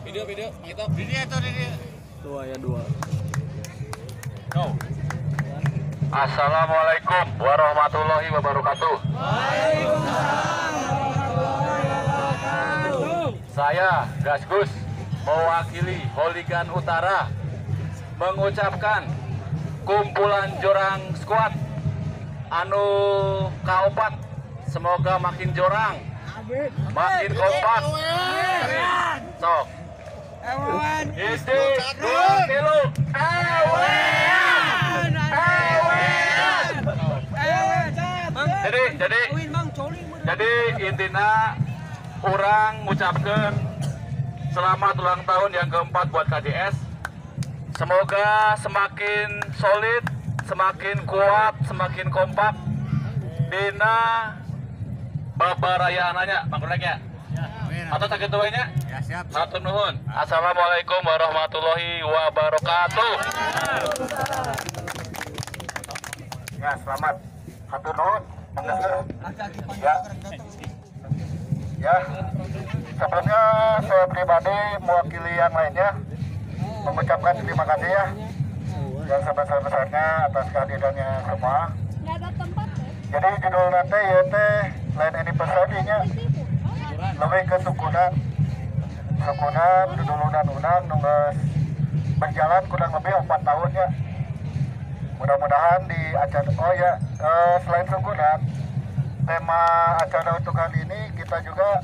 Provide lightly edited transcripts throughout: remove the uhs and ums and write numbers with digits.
Video video, Mang Ito. Di dia tuh, di dia. Dua ya dua. Go. Assalamualaikum warahmatullahi wabarakatuh. Waalaikumsalam warahmatullahi wabarakatuh. Saya Gasgus mewakili Hooligan Utara mengucapkan kumpulan Jorang Squad anu kaopat semoga makin jorang, makin kompak. Sok. Hiji, dua, tilu, ewean, ewean. Jadi intinya orang ngucapkan selamat ulang tahun yang keempat buat KJS. Semoga semakin solid, semakin kuat, semakin kompak. Dina babarayaananya, Bang Rek ya. Atau sakit tuanya? Ya, siap. Hatur nuhun. Assalamualaikum warahmatullahi wabarakatuh. Ya, selamat. Hatur nuhun. Ya. Ya. Sebelumnya saya pribadi mewakili yang lainnya mengucapkan terima kasih ya yang sebesar-besarnya atas kehadirannya semua. Jadi judul nanti yaitu lain anniversary-nya lebih ke sukunan, sukunan, dudulunan unang, nunggu berjalan kurang lebih 4 tahun ya. Mudah-mudahan di acara, oh ya, selain sukunan, tema acara untuk kali ini kita juga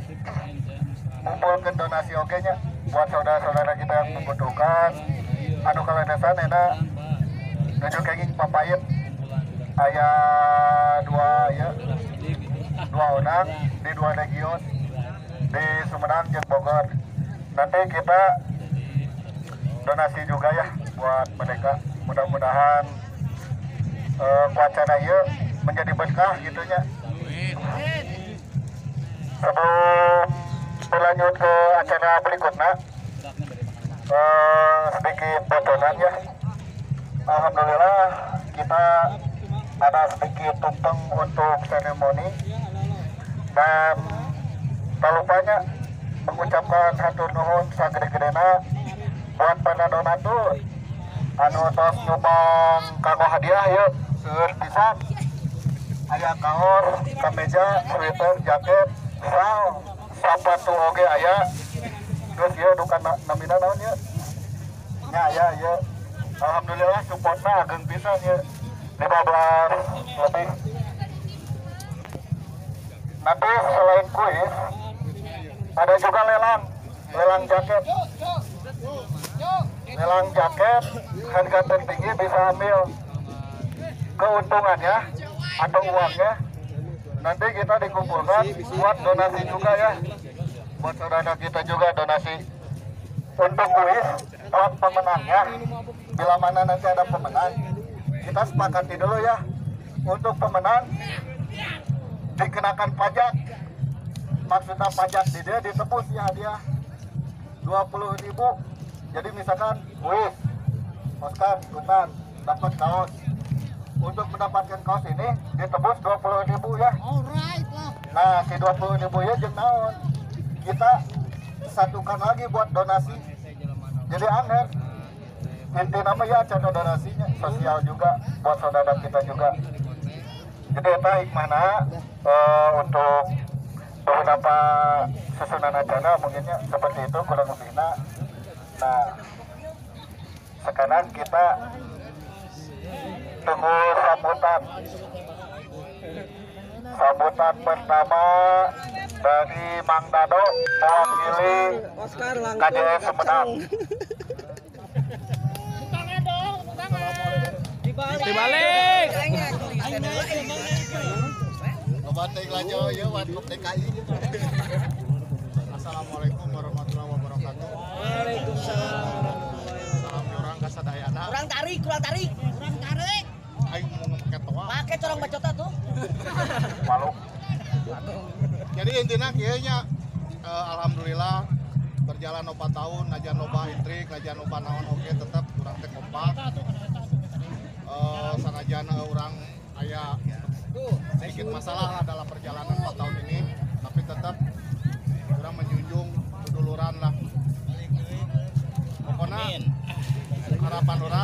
mengumpulkan donasi oke-nya buat saudara-saudara kita yang membutuhkan. Anu kaledesan enak, nuju kenging papayet, aya dua ya, dua orang di dua region, di Sumedang dan Bogor. Nanti kita donasi juga ya buat mereka. Mudah-mudahan wacana ieu menjadi berkah gitu nya. Sebelum berlanjut ke acara berikutnya, sedikit bocoran ya. Alhamdulillah kita ada sedikit tumpeng untuk seremoni dan tak lupanya mengucapkan hatur nuhun sagede-gedena buat para donatur anu tos nyumbang kanggo hadiah yeuh seueur pisan. Aya kaos, kameja, sweater, jaket, sal, sepatu oge aya. Terus ieu duka namina naon ieu? Nya aya ieu. Alhamdulillah supportna ageng pisan ieu. 15 lebih. Nanti selain kuis ada juga lelang, lelang jaket. Lelang jaket harga tertinggi bisa ambil keuntungannya atau uangnya. Nanti kita dikumpulkan buat donasi juga ya. Buat saudara kita juga donasi. Untuk kuis buat pemenangnya, bila mana nanti ada pemenang, kita sepakati dulu ya. Untuk pemenang dikenakan pajak. Maksudnya pajak di dia ditebus ya hadiah 20.000. Jadi misalkan kuis Oscar ikutan dapat kaos. Untuk mendapatkan kaos ini ditebus 20.000 ya. Nah, si 20.000 ya jeung naon? Kita satukan lagi buat donasi. Jadi aneh. Inti nama ya acara donasinya sosial juga buat saudara kita juga. Jadi eta hikmahna untuk beberapa susunan acara mungkinnya seperti itu kurang lebihnya. Nah, sekarang kita tunggu sambutan. Sambutan pertama dari Mang Dado mewakili KJS Sumedang. Dibalik. Assalamualaikum warahmatullahi wabarakatuh. Waalaikumsalam. Salam orang kasadayana. Kurang tarik, kurang tarik. Kurang tarik. Ayo mau ngeket toa. Pakai corong bacota tuh. Malu. Jadi intinya kayaknya alhamdulillah berjalan 4 tahun, najan loba intrik, najan loba naon oke tetap kurang teh kompak. Sanajan orang aya sedikit masalah lah dalam perjalanan 4 tahun ini, tapi tetap kurang menjunjung seduluran lah.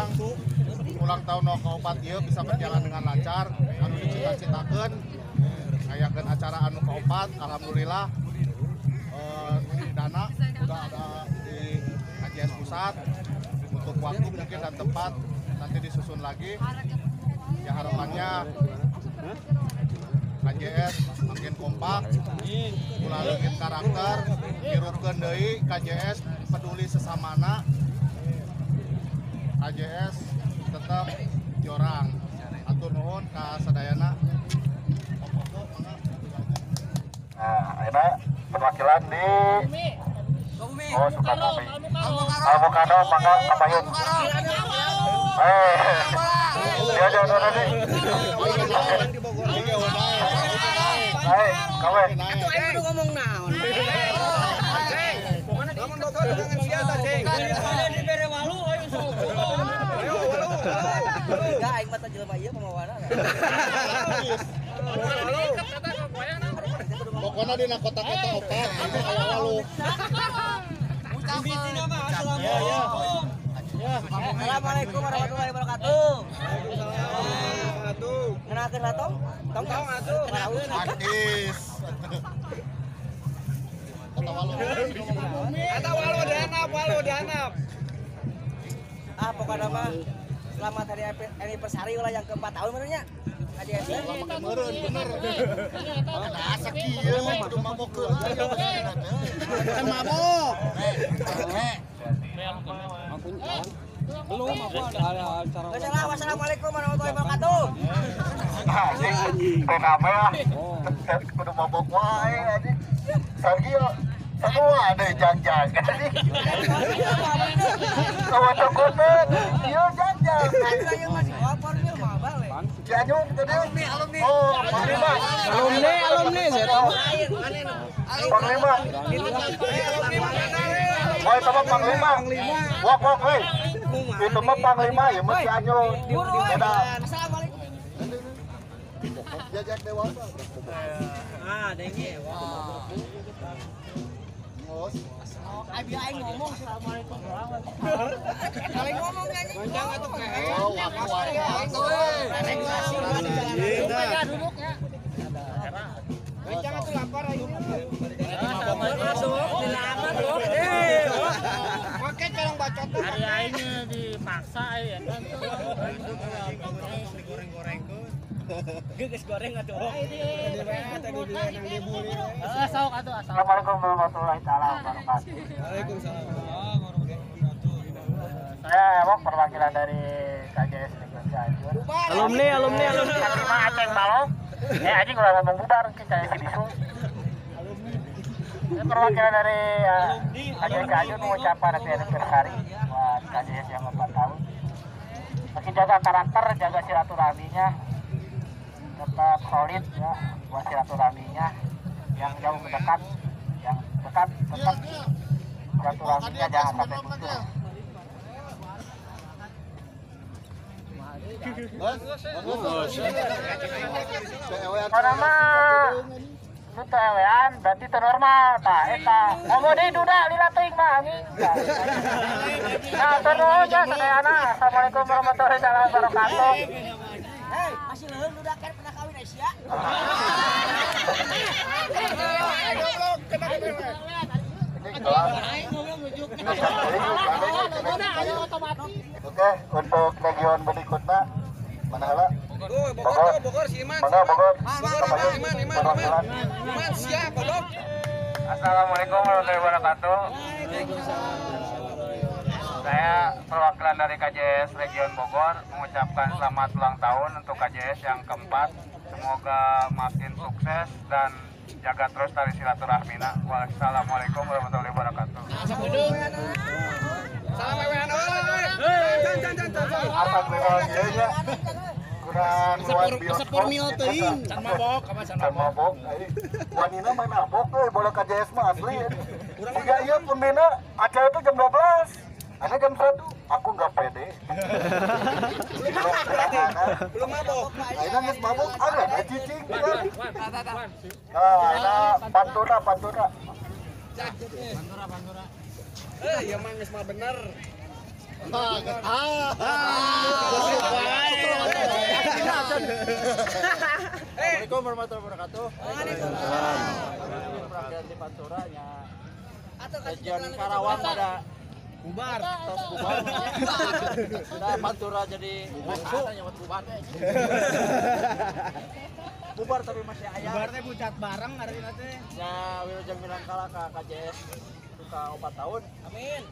urang ulang tahun nu kaopat ieu bisa berjalan dengan lancar, anu dicita-citakeun ngayakeun acara anu kaopat, alhamdulillah dana udah ada di KJS pusat. Untuk waktu mungkin dan tempat nanti disusun lagi. Ya harapannya KJS makin kompak, ulah leungit karakter, hirupkeun deui KJS peduli sesamana. KJS tetap jorang. Atur nuhun ka sadayana. Nah, ayeuna perwakilan di oh Sukabumi. Al-Mukarram mangga kapayun. Dia dia dia dia. Hai, kawe. Atuh aing kudu ngomong naon. Ngomong Bogor dengan siapa, Ceng? Dibere walu ayo sok. Ayo walu. Enggak aing mah teh jelema ieu pamawana. Pokoknya dina kota-kota opat anu aya walu. Assalamualaikum warahmatullahi wabarakatuh. Waalaikumsalam. Ngenakeun lah tong? Tong tong atuh. Artis. Kota walu. Kota walu dianap, walu dianap. Ah pokoknya mah selamat hari anniversary lah yang keempat tahun menurutnya. Lama meureun bener. Asa kieu kudu mabok heula. Kan mabok. Belum apa ada acara. Wassalamualaikum warahmatullahi wabarakatuh. Anjing, rame lah. Kudu mabok wae anjing. Sargio semua ada jangjang. Kawan cokotan, ieu jangjang. Saya masih lapor ieu mah balik. Cianjur tadi. Oh, Panglima. Alumni, alumni saya tahu. Panglima. Woi, itu mah Panglima. Wok wok woi. Itu mah Panglima ya mah Cianjur. Beda. Assalamualaikum. Jajak dewasa. Ah, denge. Wah. Abi aing ngomong assalamualaikum. Kali ngomong anjing. Goncang atuh kae. Oh, waktu duduk ya. Goncang atuh lapar aing. Masuk, dilamar loh. Make carang bacot. Hari aing dipaksa ya kan. Digoreng-gorengkeun. Geus goreng atuh. Sok atuh asal. Assalamualaikum warahmatullahi taala wabarakatuh. Waalaikumsalam. Saya Ewok perwakilan dari KJS Region Cianjur. Alumni, alumni, alumni. Terima Aceng Balong. Anjing ulah ngomong bubar kita si bisu. Saya perwakilan dari KJS Cianjur mengucapkan happy anniversary buat KJS yang 4 tahun. Makin jaga karakter, jaga silaturahminya. Tetap solid ya buat silaturahminya. Yang jauh mendekat, yang dekat tetap silaturahminya jangan sampai putus. Karena mah lu teu ewean berarti teu normal tah eta. Ngomong deui duda lila teuing mah anjing. Nah, terus ya sadayana. Assalamualaikum warahmatullahi wabarakatuh. Hei, masih leuheung duda kan pernah kawin Aisyah. Oke, untuk region berikutnya mana heula? Bogor, Bogor, si Iman. Mana Bogor? Bogor, Iman, Iman, Iman. Iman siap, goblok. Assalamualaikum warahmatullahi wabarakatuh. Saya perwakilan dari KJS Region Bogor mengucapkan selamat ulang tahun untuk KJS yang keempat. Semoga makin sukses dan jaga terus tali silaturahmina. Wassalamualaikum warahmatullahi wabarakatuh. Salam ewean euy. Kurang sepur mil teuing. Can mabok, can mabok. Wanina main mabok euy, bola KJS mah asli. Tiga ieu pembina acara itu jam 12. Ada jam 1, aku nggak pede. Belum mabok. Aina geus mabok, ada cicing. Nah, aina pantura, pantura. Pantura, pantura. Eh, ya mah geus mah bener. Assalamualaikum warahmatullahi wabarakatuh. Waalaikumsalam. Perwakilan di Pantura nya. Region Karawang ada bubar, tos bubar. Sudah Pantura jadi bubar, bubar. Bubar tapi masih aya. Bubar teh bucat bareng artina teh. Ya wilujeng minangkala ka KJS ka 4 tahun. Amin.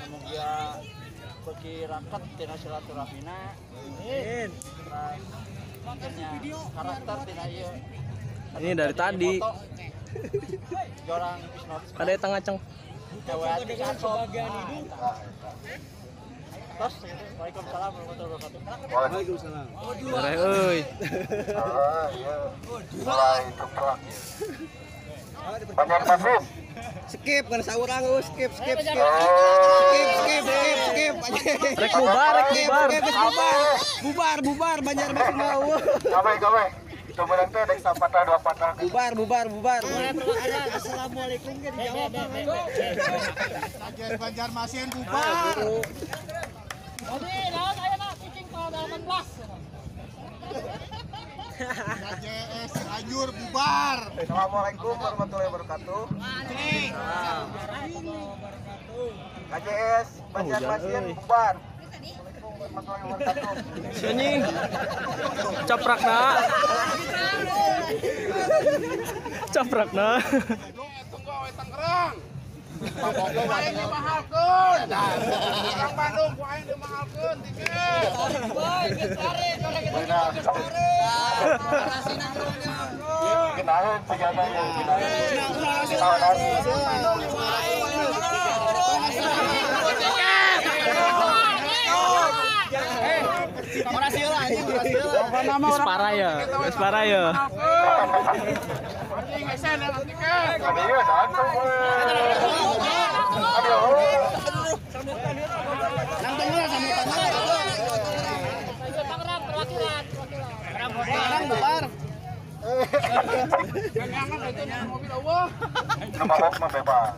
Mugia beuki raket tina silaturahmina. Amin. Karakter tina ieu. Ini dari tadi. Jorang is not. Ada tengah ceng. Sebagian hidup. Tos, waalaikumsalam warahmatullahi wabarakatuh. Waalaikumsalam. Boleh euy. Mulai coklat. Banjarmasin. Skip kan saurang euy, skip skip skip. Skip skip skip skip. Rek bubar, rek bubar. Bubar bubar Banjarmasin mah eueuh. Gawe gawe. Coba nanti ada sapatah dua patah. Bubar bubar bubar. Assalamualaikum ge dijawab. KJS Banjarmasin bubar. Jadi, naon ayeuna cicing ke 18. KJS Cianjur bubar. Assalamualaikum warahmatullahi wabarakatuh. KJS Banjarmasin bubar. Anjing. Caprakna. Caprakna. Tunggu awe Tangerang. Aing dimahalkeun. Orang Bandung ku aing dimahalkeun tiket. Kenalan senjatanya, Geus parah ya, geus parah ya. Anjing hese dengan tiket. Tangerang perwakilan. Tangerang bubar. Jangan itu mobil eueuh. Nama mah bebas.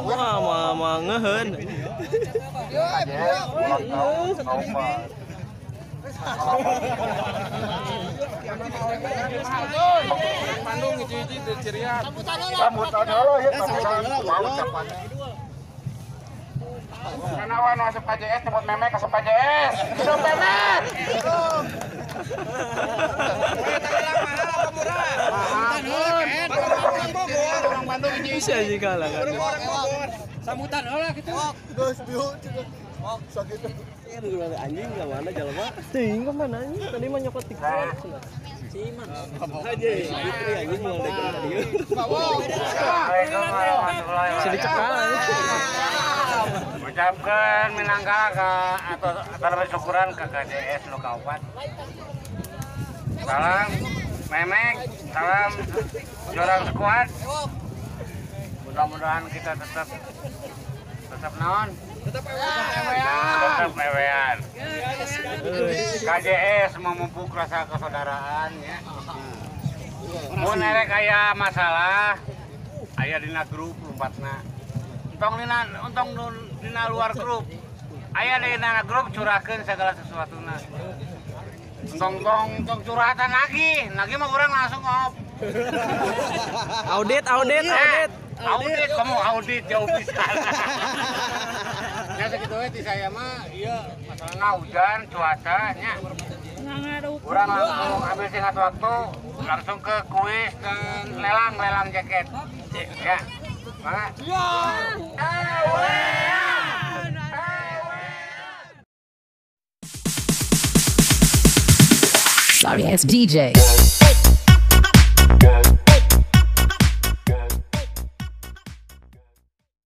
Wah, mah mah ngeuheun. Bandung hiji-hiji teu cirian. Sambutan heula ya, sambutan. Mau ucapannya. Karena wan masuk KJS nyebut memek masuk KJS. Hidup memek. Orang Bandung hiji-hiji. Bisa sih kalah kan. Sambutan heula kitu. Geus bieu sakit. Anjing ke mana jelema? Teuing ke mana anjing? Tadi mah nyokot tiket. Aja, Fitri anjing mau dek tadi. Bisa dicekal anjing. Ucapkan minangkala ke atau syukuran ke KJS nu kaopat. Salam memek, salam jorang squad. Mudah-mudahan kita tetap naon? Tetap ewean. KJS memupuk rasa kesaudaraan ya. Mun erek aya masalah, aya dina grup lompatna. Entong dina luar grup. Aya dina grup curahkeun segala sesuatuna. Entong curhatan lagi, lagi mah urang langsung off. Audit. Audit, kamu audit jauh pisan. Ya segitu we ti saya mah ieu masalahna hujan cuaca nya. Urang langsung ambil singkat waktu langsung ke kuis dan lelang jaket. Ya. Mana? Sorry ass DJ.